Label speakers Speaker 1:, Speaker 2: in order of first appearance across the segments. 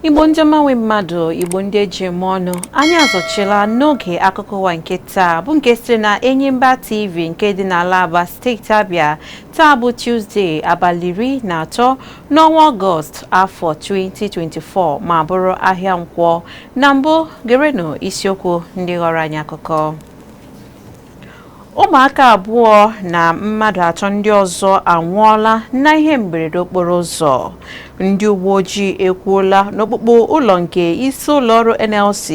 Speaker 1: Igbo ndị ọma nwe mmadụ, Igbo ndị eji eme ọnụ, anyị azọchila n'oge akụkọ ụwa nke taa bụ nke sitere na Enyimba TV nke dị n'ala Aba, steeti Abịa. Taa bụ Tuzdee, abalị 13 n'ọnwa Ọgọst, afọ 2024, ma bụrụ ahịa Nkwọ. Na mbụ, gerenụ isiokwu ndị ghọrọ anyị akụkọ. Ụmụaka abụọ na mmadụ atọ ndị ọzọ anwụọla na ihe mberede okporo ụzọ. Ndị uwe ojii ekwuola n'okpukpu ụlọ nke isi ụlọọrụ NLC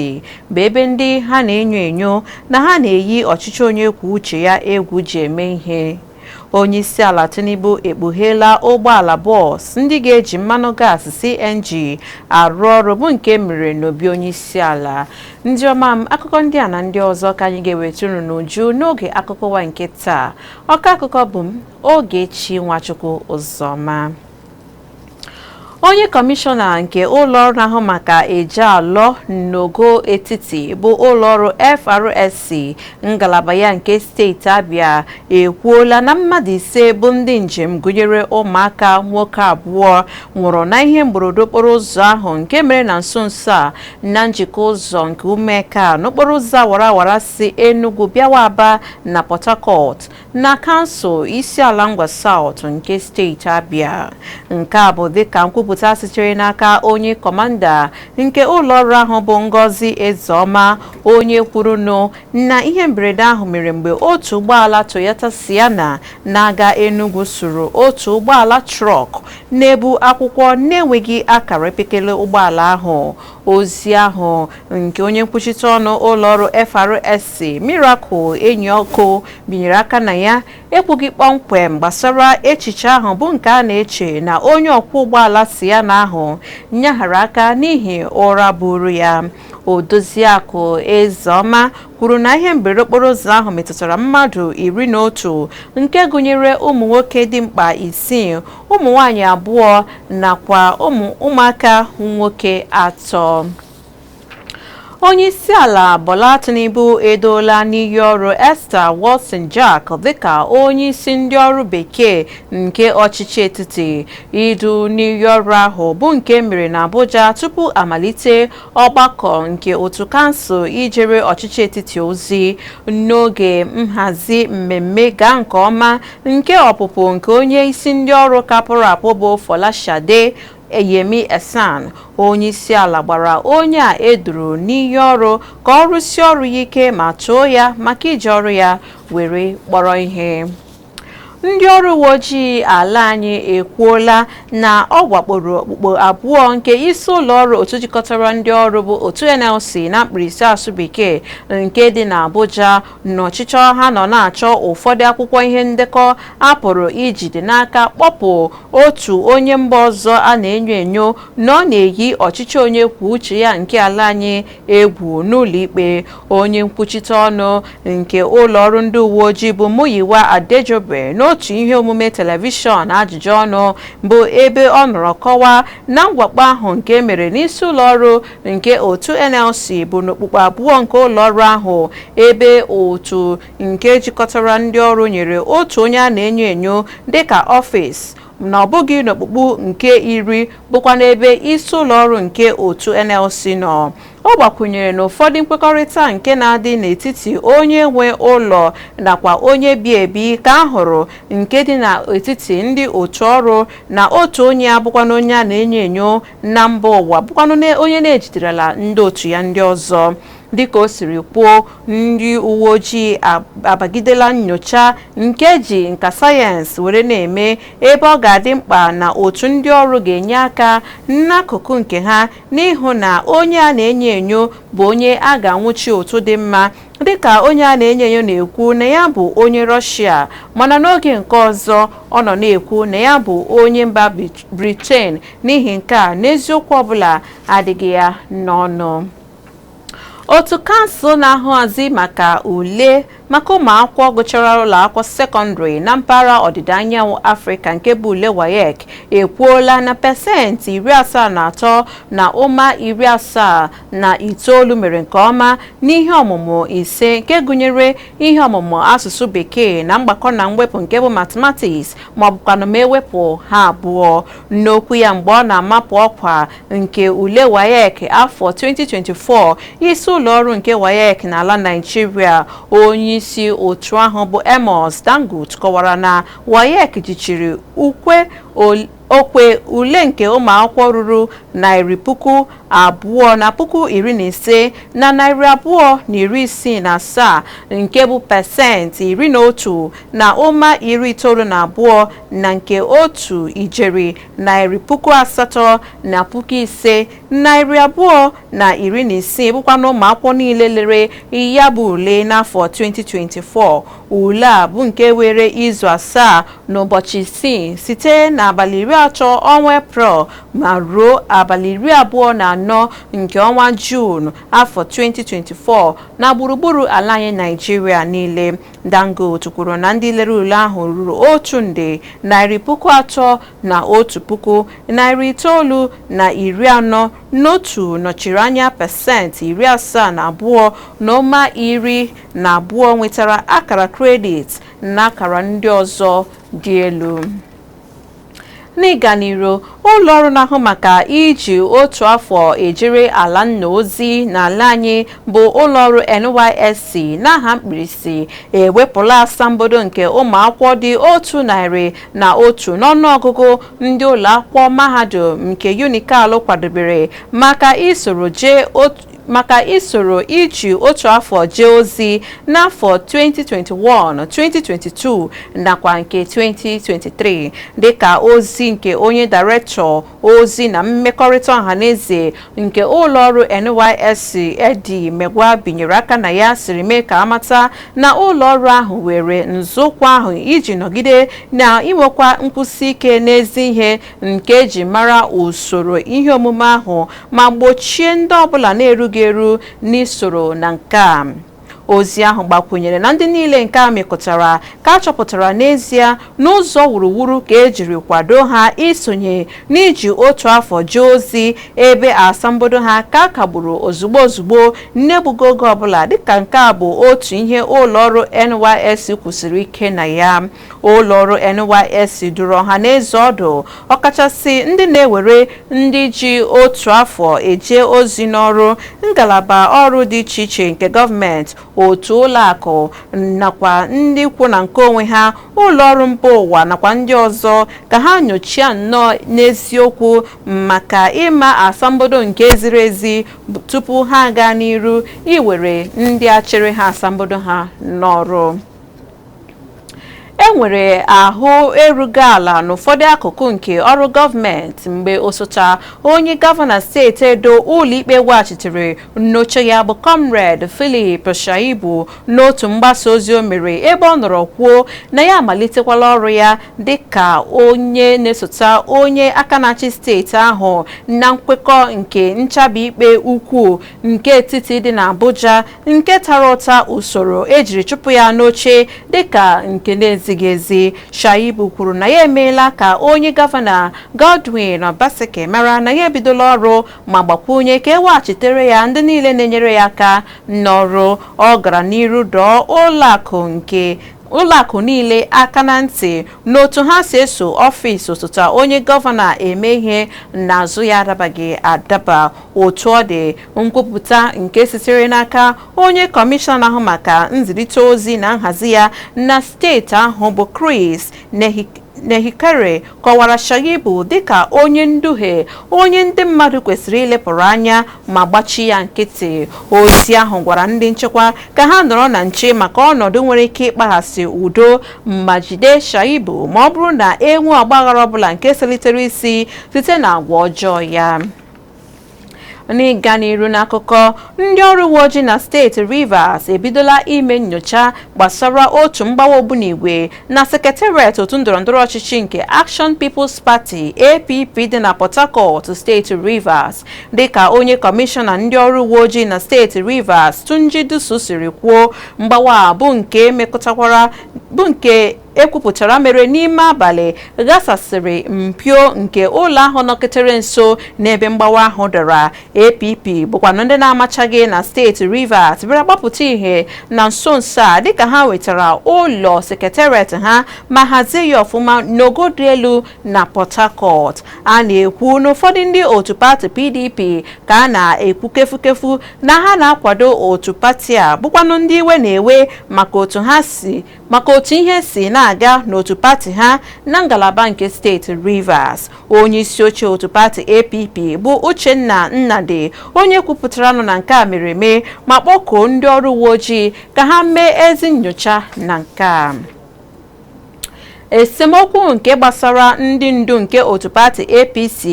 Speaker 1: bụ ebe ndị ha na-enyo enyo na ha na-eyi ọchịchị onye kwuo uche ya egwu ji eme ihe. Onye isi ala Tinubu ekpugheela ụgbọala bọs ndị ga-eji mmanụ gaasị CNG arụ ọrụ bụ nke mere n'obi onye isi ala. Ndị ọma m, akụkọ ndị a na ndị ọzọ ka anyị ga-eweta unu n'uju n'oge akụkọ ụwa nke taa. Ọka akụkọ bụ m, Ogechi Nwachukwu Ụzọma. Onye kọmishọna nke ụlọọrụ na-ahụ maka eje alọ n'ogo etiti bụ ụlọọrụ FRSC ngalaba ya nke steeti Abịa ekwuola na mmadụ 5 bụ ndị njem, gụnyere ụmụaka nwoke abụọ, nwụrụ na ihe mberede okporo ụzọ ahụ nke mere na nso nso a na njikọ ụzọ nke Umeka n'okporo ụzọ awara awara si Enugu bịawa Aba na Port Harcourt na kansụl Isiala Ngwa South nke steeti Abịa. Nke a bụ dịka nkwupụta sitere n'aka onye kọmanda nke ụlọọrụ ahụ bụ Ngozi Ezeọma, onye kwurunụ na ihe mberede ahụ mere mgbe otu ụgbọala Toyota Sienna na-aga Enugu suru otu ụgbọala trọk na-ebu akwụkwọ na-enweghị akara epekele ụgbọala ahụ. Ozi ahụ nke onye nkwuchite ọnụ ụlọọrụ FRSC Miracle Enyiọkụ binyere aka na ya ekwughị kpọmkwem gbasara echiche ahụ bụ nke a na-eche na onye ọkwọ ụgbọala Sienna ahụ nyaghara aka n'ihi ụra buru ya. Odoziakụ Ezeọma kwuru na ihe mberede okporo ụzọ ahụ metụtara mmadụ 11, nke gụnyere ụmụ nwoke dị mkpa isii, ụmụ nwaanyị abụọ nakwa ụmụaka nwoke atọ. Onye isi ala Bola Tinubu edoola n'iyi ọrụ Esther Watson Jack dịka onye isi ndị ọrụ bekee nke ọchịchị etiti. Idu n'iyi ọrụ ahụ bụ nke mere na Abuja tupu amalite ọgbakọ nke otu kansụl ijere ọchịchị etiti ozi n'oge nhazi mmemme gaa nke ọma nke ọpụpụ nke onye isi ndị ọrụ kapụrụ apụ bụ Folashade Eyemi Esan. Onye isi ala gbara onye a eduru n'iyi ọrụ ka ọ rụsie ọrụ ya ike ma too ya maka iji ọrụ ya were kpọrọ ihe. Ndị ọrụ uwe ojii ala anyị ekwuola na ọ wakporo okpukpo abụọ nke isi ụlọ ọrụ otu jikọtara ndị ọrụ bụ otu NLC na mkpirisi asụ bekee nke dị n'Abuja n'ọchịchọ ha nọ na-achọ ụfọdụ akwụkwọ ihe ndekọ a pụrụ ijide n'aka kpọpụ otu onye mba ọzọ a na-enyo enyo na ọ na-eyi ọchịchị onye kwuo uche ya nke ala anyị egwu n'ụlọ ikpe. Onye nkwuchite ọnụ nke ụlọ ọrụ ndị uwe ojii bụ Muyiwa Adejobe n'otu ihe omume telivishọn ajụjụ ọnụ bụ ebe ọ nọrọ kọwaa na mwakpo ahụ nke mere n'isi ụlọ ọrụ nke otu NLC bụ n'okpukpe abụọ nke ụlọ ọrụ ahụ, ebe otu nke jikọtara ndị ọrụ nyere otu onye a na-enyo enyo dịka ọfịs na ọ bụghị n'okpukpu nke 10 bụkwa n'ebe isi ụlọ ọrụ nke otu NLC nọ. Ọ gbakwunyere na ụfọdụ nkwekọrịta nke na-adị n'etiti onye nwe ụlọ nakwa onye bi ebi ka a hụrụ nke dị n'etiti ndị otu ọrụ na otu onye abụkwanụ onye a na-enyo enyo na mba ụwa bụkwanụ onye na-ejiderela ndị otu ya ndị ọzọ. Dịka o siri kwuo, ndị uwe ojii abagidela nnyocha nke ji nka sayensị were na-eme, ebe ọ ga-adị mkpa na otu ndị ọrụ ga-enye aka n'akụkụ nke ha n'ịhụ na onye a na-enyo enyo bụ onye a ga-anwụchi otu dị mma, dịka onye a na-enyo enyo na-ekwu na ya bụ onye Rọshia, mana n'oge nke ọzọ ọ nọ na-ekwu na ya bụ onye mba Britain. N'ihi nke a, n'eziokwu ọbụla adịghị ya n'ọnụ. Otu kansụl na-ahụazi maka ule maka ụmụ akwụkwọ gụchara ụlọ akwụkwọ sekọndịrị na mpaghara ọdịda anyanwụ Afrịka nke bụ ule WAEC ekwuola na 73.79% mere nke ọma n'ihe ọmụmụ ise, nke gụnyere ihe ọmụmụ asụsụ Bekee na mgbakọ na mwepụ nke bụ mathematics, ma ọ bụkwanụ ma ewepụ ha abụọ. N'okwu ya mgbe ọ na-amapụ ọkwa nke ule WAEC afọ 2024, isi ụlọ ọrụ nke WAEC n'ala Naịjirịa, onye isi otu ahụ bụ Amos Dangote kọwara na WAEC jichiri ukwe okwe ule nke ụmụ akwụkwọ ruru 215,267, nke bụ 11.92%, na nke 1,805,216, bụkwa na ụmụ akwụkwọ niile lere ya bụ ule n'afọ 2024. Ule a bụ nke were izu 7 na ụbọchị 6, site n'abalị 30 ọnwa Eprel ma ruo abalị 24 nke ọnwa Juun afọ 2024 na gburugburu ala anyị Naịjirịa niile. Dangote kwuru na ndị lere ule ahụ ruru 1,301,941, nọchiri anya 72.12%, nwetara akara kredit na akara ndị ọzọ dị elu. N'ịga n'iru, ụlọ ọrụ na-ahụ maka iji otu afọ ejere ala nna ozi n'ala anyị bụ ụlọọrụ NYSC n'aha mkpirisi ewepụla asambodo nke ụmụ akwụkwọ dị 101 n'ọnụọgụgụ, ndị ụlọ akwụkwọ mahadum nke Unical kwadobere maka isoro iji otu afọ jee ozi n'afọ 2021, 2022 nakwa nke 2023, dịka ozi nke onye dairektọ ozi na mmekọrịta ọhaneze nke ụlọọrụ NYSC Eddie Megwa binyere aka na ya siri mee ka amata na ụlọọrụ ahụ were nzọụkwụ ahụ iji nọgide na inwekwa nkwụsi ike n'ezi ihe nke eji mara usoro ihe omume ahụ, ma gbochie ndị ọbụla na-erughị eru n'isoro na nke a. Ozi ahụ gbakwunyere na ndị niile nke a mịkọtara ka a chọpụtara n'ezie n'ụzọ wuruwuru ka ejiri kwado ha isonye n'iji otu afọ jee ozi, ebe asambodo ha ka a kagburu ozugbo ozugbo n'egbughị oge ọbụla, dịka nke a bụ otu ihe ụlọọrụ NYSC kwusiri ike na ya. Ụlọọrụ NYSC duru ọha na eze ọdụ, ọkachasị ndị na-ewere ndị ji otu afọ eje ozi n'ọrụ, ngalaba ọrụ dị iche iche nke gọọmenti, otu ụlọakụ nakwa ndị kwu na nke onwe ha, ụlọọrụ mba ụwa nakwa ndị ọzọ, ka ha nyochaa nnọọ n'eziokwu maka ịma asambodo nke ziri ezi tupu ha gaa n'iru iwere ndị achịrị ha asambodo ha n'ọrụ. E nwere ahụ erughị ala n'ụfọdụ akụkụ nke ọrụ gọọmenti mgbe osote onye gọvanọ steeti Edo ụlọikpe weghachitere n'oche ya bụ Comrade Philip Shaibu, n'otu mgbasa ozi o mere ebe ọ nọrọ kwuo na ya amalitekwala ọrụ ya dịka onye na-esote onye aka na-achị steeti ahụ, na nkwekọ nke nchabi ikpe ukwu nke etiti dị n'Abuja nke tara ụta usoro ejiri chụpụ ya n'oche dịka nke na-ezighị ezi. Shaibu kwuru na ya emeela ka onye gọvanọ Godwin Obaseki mara na ya ebidola ọrụ, ma gbakwunye ka eweghachitere ya ndị niile na-enyere ya aka n'ọrụ. Ọ gara n'iru dọọ ụlọakụ nke ụlọakụ niile aka na ntị n'otu ha si eso ọfịs osote onye gọvanọ eme ihe n'azụ ya adabaghị adaba. Otu ọ dị, nkwupụta nke sitere n'aka onye kọmishọna ahụ maka nzirịta ozi na nhazi ya na steeti ahụ bụ Chris Nehikere kọwara Shaibu dịka onye nduhie, onye ndị mmadụ kwesịrị ilepụrụ anya ma gbachi ya nkịtị. Ozi ahụ gwara ndị nchekwa ka ha nọrọ na nche maka ọnọdụ nwere ike ịkpaghasị udo, ma jide Shaibu ma ọ bụrụ na enwe ọgbaghara ọbụla nke selitere isi site na agwa ọjọọ ya. N'ịga n'iru n'akụkọ, ndị ọrụ uwe ojii na steeti Rivers ebidola ime nnyocha gbasara otu mgbawa ogbunigwe na sekretariat otu ndọrọndọrọ ọchịchị nke Action People's Party APP dị na Port Harcourt, steeti Rivers. Dịka onye kọmishọna ndị ọrụ uwe ojii na steeti Rivers, Tunji Disu, siri kwuo, mgbawa a bụ nke mekọtakwara bụ nke ekwupụtara mere n'ime abalị ghasasịrị mpio nke ụlọ ahụ nọketere nso n'ebe mgbawa ahụ dara. APP bụkwanụ ndị na-amachaghị na steeti Rivers bịara gbapụta ihe na nso nso a, dịka ha nwetara ụlọ sekretariat ha ma hazie ya ọfụma n'ogo dị elu na Port Harcourt. A na-ekwu na ụfọdụ ndị otu pati PDP ka a na-ekwu kefukefu na ha na-akwado otu pati a, bụkwanụ ndị iwe na-ewe maka otu ha si maka otu ihe si na-aga n'otu pati ha na ngalaba nke steeti Rivers. Onye isi oche otu pati APP bụ Uchenna Nnadi, onye kwupụtara nọ na nke a mere eme ma kpọkuo ndị ọrụ uwe ojii ka ha mee ezi nyocha na nke a. Esemokwu nke gbasara ndị ndu nke otu pati APC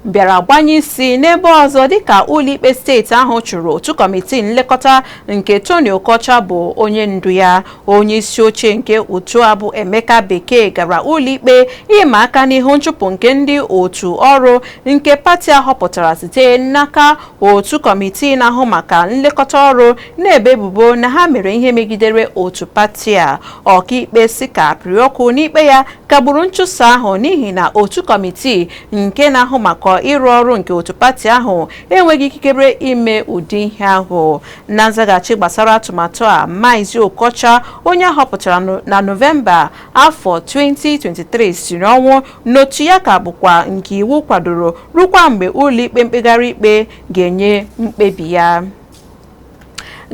Speaker 1: bịara gbanye isi n'ebe ọzọ, dịka ụlọikpe steeti ahụ chụrụ otu kọmitii nlekọta nke Tony Okocha bụ onye ndu ya. Onye isi oche nke otu a bụ Emeka Bekee gara ụlọikpe ịma aka n'ihu nchụpụ nke ndị otu ọrụ nke pati a họpụtara site n'aka otu kọmitii na-ahụ maka nlekọta ọrụ, na-ebe ebubo na ha mere ihe megidere otu pati a. Ọkaikpe Sika Pịrịọkụ n'ikpe ya kagburu nchụso ahụ, n'ihi na otu kọmitii nke na-ahụ maka ịrụ ọrụ nke otu pati ahụ enweghị ikikere ime ụdị ihe ahụ. Na nzaghachi gbasara atụmatụ a, Maazị Okocha, onye ahọpụtara na Nọvemba afọ 2023, siri ọnwụ n'otu ya ka bụkwa nke iwu kwadoro rukwa mgbe ụlọikpe mkpegharị ikpe ga-enye mkpebi ya.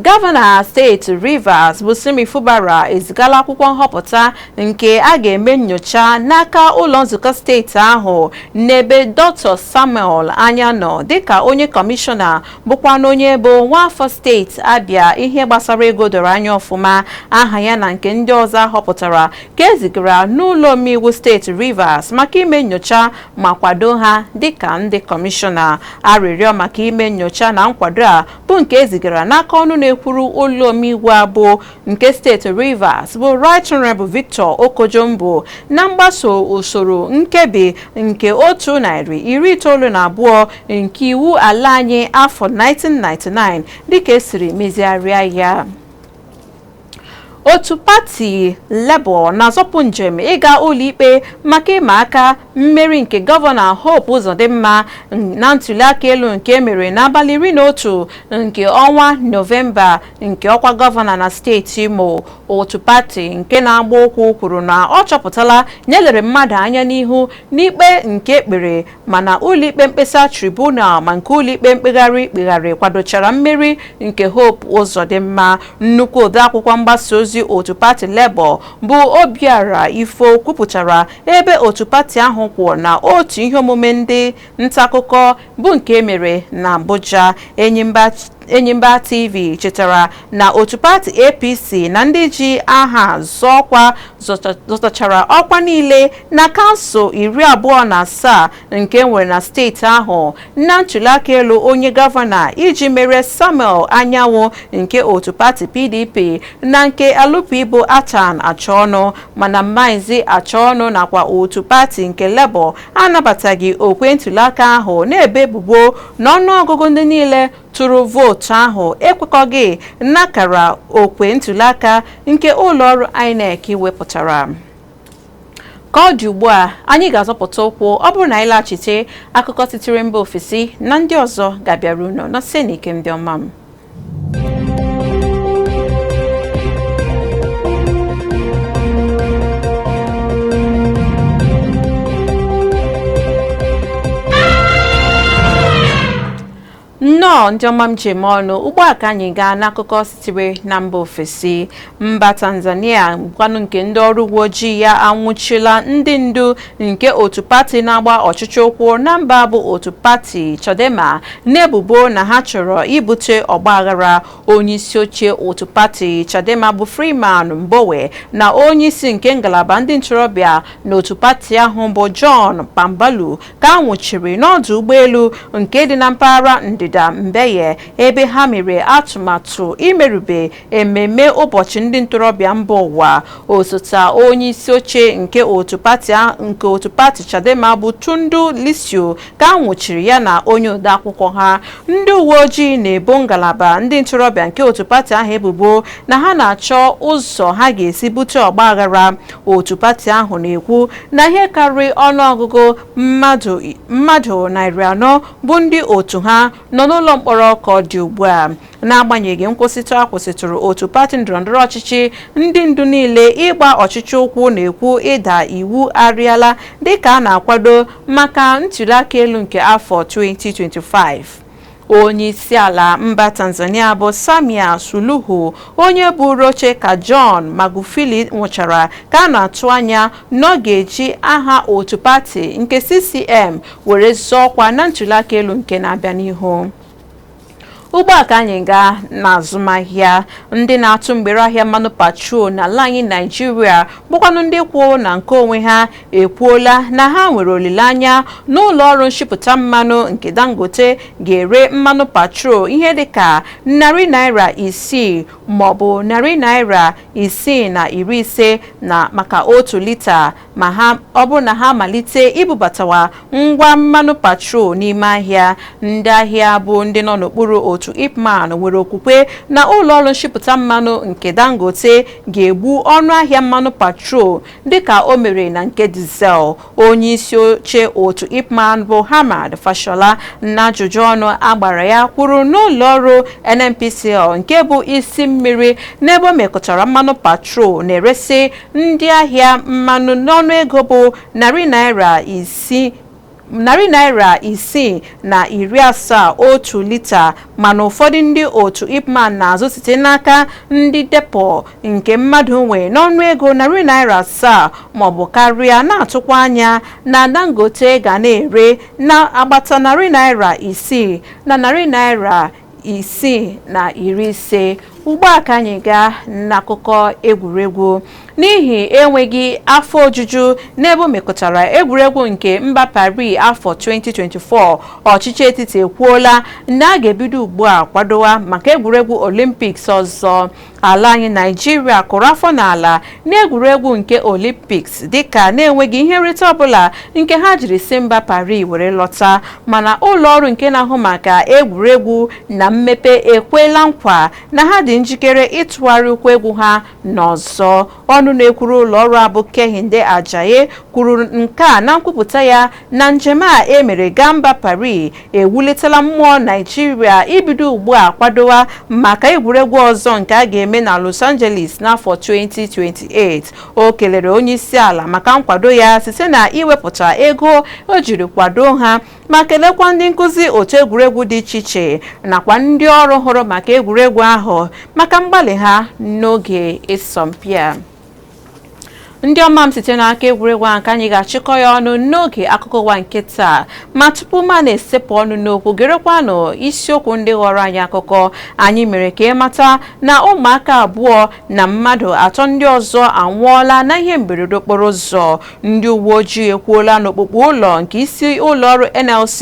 Speaker 1: Gọvanọ steeti Rivers bụ Simi Fubara ezigala akwụkwọ nhọpụta nke a ga-eme nyocha n'aka ụlọ nzukọ steeti ahụ n'ebe Dr. Samuel Anya nọ dịka onye kọmishọna, bụkwa na onye bụ nwaafọ steeti Abia ihe gbasara ego doro anya ọfụma. Aha ya na nke ndị ọzọ ahọpụtara ka ezigara n'ụlọ omeiwu steeti Rivers maka ime nyocha ma kwado ha dịka ndị kọmishọna. Arịrịọ maka ime nyocha na nkwado a bụ nke ezigara n'aka ọnụ na-ekwuru ụlọ omeiwu abụọ nke steeti Rivers bụ Right Honorable Victor Okojumbo, na mgbaso usoro nkebi nke 192 nke iwu ala anyị afọ 1999 dịka esiri mezigharịa ya. Otu pati Labour na-azọpụ njem ịga ụlọikpe maka ịma aka mmeri nke gọvanọ Hope Uzodimma na ntuliaka elu nke emere n'abalị 11 nke ọnwa Nọvemba nke ọkwa gọvanọ na steeti Imo. Otu pati nke na-agba ụkwụ kwuru na ọ chọpụtala nyelere mmadụ anya n'ihu n'ikpe nke ekpere, mana ụlọikpe mkpesa tribunal ma nke ụlọikpe mkpegharị kpegharị kwadochara mmeri nke Hope Uzodimma. Nnukwu odeakwụkwọ mgbasa ozi otu pati Labour bụ Obiora Ifo kwupụtara ebe otu pati ahụ kwụ na otu ihe omume ndị nta akụkọ bụ nke emere na Abuja. Enyimba TV chetara na otu pati APC na ndị ji aha zọọ ọkwa zọtachara ọkwa niile na kansụl 27 nke nwere na steeti ahụ na ntuliaka elu onye gọvanọ iji mere Samuel Anyanwụ nke otu pati PDP na nke LP bụ Atan Achọnụ. Mana Maazị Achọnụ nakwa otu pati nke Labour anabataghị okwe ntuliaka ahụ, na-ebe ebubo na ọnụọgụgụ ndị niile tụrụ vootu ahụ ekwekọghị n'akara okwe ntuliaka nke ụlọọrụ INEC wepụtara. Ka ọ dị ugbu a, anyị ga-azọpụta ụkwụ. Ọ bụrụ na anyị laghachite, akụkọ sitere mba ofesi na ndị ọzọ ga-abịara unu nọsie n'ike, ndị ọma m. Nnọọ, ndị ọma m ji eme ọnụ. Ugbu a ka anyị gaa n'akụkọ sitere na mba ofesi. Mba Tanzania gwanụ nke ndị ọrụ uwe ojii ya anwụchila ndị ndu nke otu pati na-agba ọchịchị ụkwụ na mba bụ otu pati Chadema, na-ebubo na ha chọrọ ibute ọgbaghara. Onyeisi oche otu pati Chadema bụ Freeman Mbowe na onyeisi nke ngalaba ndị ntorobịa n'otu pati ahụ bụ John Pambalu ka a nwụchiri n'ọdụ ụgbọelu nke dị na mpaghara ndịda. mba Mbeya, ebe ha mere atụmatụ imerube ememme ụbọchị ndị ntorobịa mba ụwa. Osote onye isi oche nke otu pati Chadema bụ Tundu Lissu ka a nwụchiri ya na onye odeakwụkwọ ha. Ndị uwe ojii na-ebo ngalaba ndị ntorobịa nke otu pati ahụ ebubo na ha na-achọ ụzọ ha ga-esi bute ọgbaghara. Otu pati ahụ na-ekwu na ihe karịrị ọnụọgụgụ mmadụ 400 bụ ndị otu ha nọ n'ụlọ mkpọrọ ka ọ dị ugbu a. N'agbanyeghị nkwụsịtụ a kwụsịtụrụ otu pati ndọrọndọrọ ọchịchị, ndị ndu niile ịgba ọchịchị ụkwụ na-ekwu ịda iwu arịala dịka a na-akwado maka ntuliaka elu nke afọ 2025. Onye isi ala mba Tanzania bụ Samia Suluhu, onye buru oche ka John Magufuli nwụchara, ka a na-atụ anya na ọ ga-eji aha otu pati nke CCM were zọọ ọkwa na ntuliaka elu nke na-abịa n'ihu. Ugbu a ka anyị gaa n'azụmahịa. Ndị na-atụ mgbere ahịa mmanụ petrol n'ala anyị Naijiria, bụkwanụ ndị kwụ na nke onwe ha, ekwuola na ha nwere olileanya na ụlọ ọrụ nshipụta mmanụ nke Dangote ga-ere mmanụ petrol ihe dịka ₦6 maọbụ ₦6.50 na maka otu lita, ma ha ọ bụrụ na ha malite ibubatawa ngwa mmanụ petrol n'ime ahịa. Ndị ahịa bụ ndị nọ n'okpuru otu IPMAN nwere okwukwe na ụlọ ọrụ nshipụta mmanụ nke Dangote ga-egbu ọnụ ahịa mmanụ petrol dịka o mere na nke dizel. Onye isi oche otu IPMAN bụ Hamad Fashola, na ajụjụ ọnụ agbara ya, kwuru n'ụlọ ọrụ NNPCL nke bụ isi mmiri n'ebe o mekọtara mmanụ petrol na-eresi ndị ahịa mmanụ n'ọnụego bụ ₦6, ₦6.70 otu lita, mana ụfọdụ ndị otu IPMAN na-azụ site n'aka ndị depo nke mmadụ nwe n'ọnụego ₦7 maọbụ karịa, na-atụkwa anya na Dangote ga na-ere na-agbata ₦6 na ₦6.50. Ugbu a ka anyị gaa n'akụkọ egwuregwu. N'ihi enweghị afọ ojuju n'ebe o mekọtara egwuregwu nke mba Paris afọ 2024, ọchịchị etiti ekwuola na a ga-ebido ugbu a kwadowa maka egwuregwu Olympics ọzọ. Ala anyị Naijiria kụrụ afọ n'ala n'egwuregwu nke Olympics dịka na-enweghị ihe nrite ọbụla nke ha jiri si mba Paris were lọta, mana ụlọ ọrụ nke na-ahụ maka egwuregwu na mmepe ekwela nkwa na ha dị njikere ịtụgharị ụkwụ egwu ha n'ọzọ. Ọnụ na-ekwuru ụlọ ọrụ abụ Kehinde Ajayi kwuru nke a na nkwupụta ya na njem a emere gaa mba Paris ewulitela mmụọ Naijiria ibido ugbu a kwadowa maka egwuregwu ọzọ nke a ga-eme na Los Angeles n'afọ 2028. O kelere onye isi ala maka nkwado ya site na iwepụta ego o jiri kwado ha, ma kelekwa ndị nkụzi otu egwuregwu dị iche iche nakwa ndị ọrụ hụrụ maka egwuregwu ahụ maka mgbalị ha n'oge ịsọmpi a. Ndị ọma m, site n'aka egwuregwu ahụ ka anyị ga-achịkọ ya ọnụ n'oge akụkọ ụwa nke taa. Ma tupu ma na-esepụ ọnụ n'okwu, gerekwanụ isiokwu ndị ghọrọ anyị akụkọ. Anyị mere ka ịmata na ụmụaka abụọ na mmadụ atọ ndị ọzọ anwụọla na ihe mberede okporo ụzọ. Ndị uwe ojii ekwuola n'okpukpu ụlọ nke isi ụlọ ọrụ NLC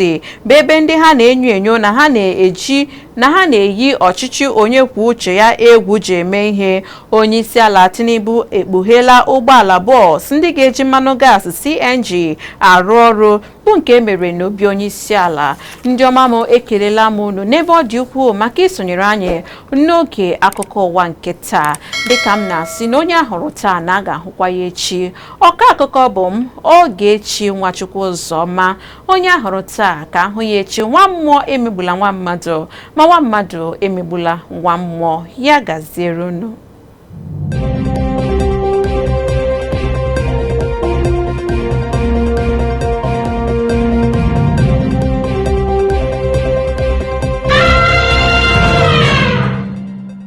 Speaker 1: bụ ebe ndị ha na-enyo enyo na ha na-eji na ha na-eyi ọchịchị onye kwuo uche ya egwu ji eme ihe. Onye isi ala Tinubu ekpugheela ụgbọala bọọsụ ndị ga-eji mmanụ gaasị CNG arụ ọrụ, bụ nke emere n'obi onye isi ala. Ndị ọma m, ekelela m unu n'ebe ọ dị ukwuu maka isonyere anyị n'oge akụkọ ụwa nke taa. Dịka m na-asị na onye ahụrụ taa na a ga-ahụkwa ya echi, ọkọ akụkọ bụ m, Ogechi Nwachukwu Ụzọma. Onye ahụrụ taa ka ahụ ya echi. Nwa mmụọ emegbula nwa mmadụ, ma nwa mmadụ emegbula nwa mmụọ. Ya gaziere unu.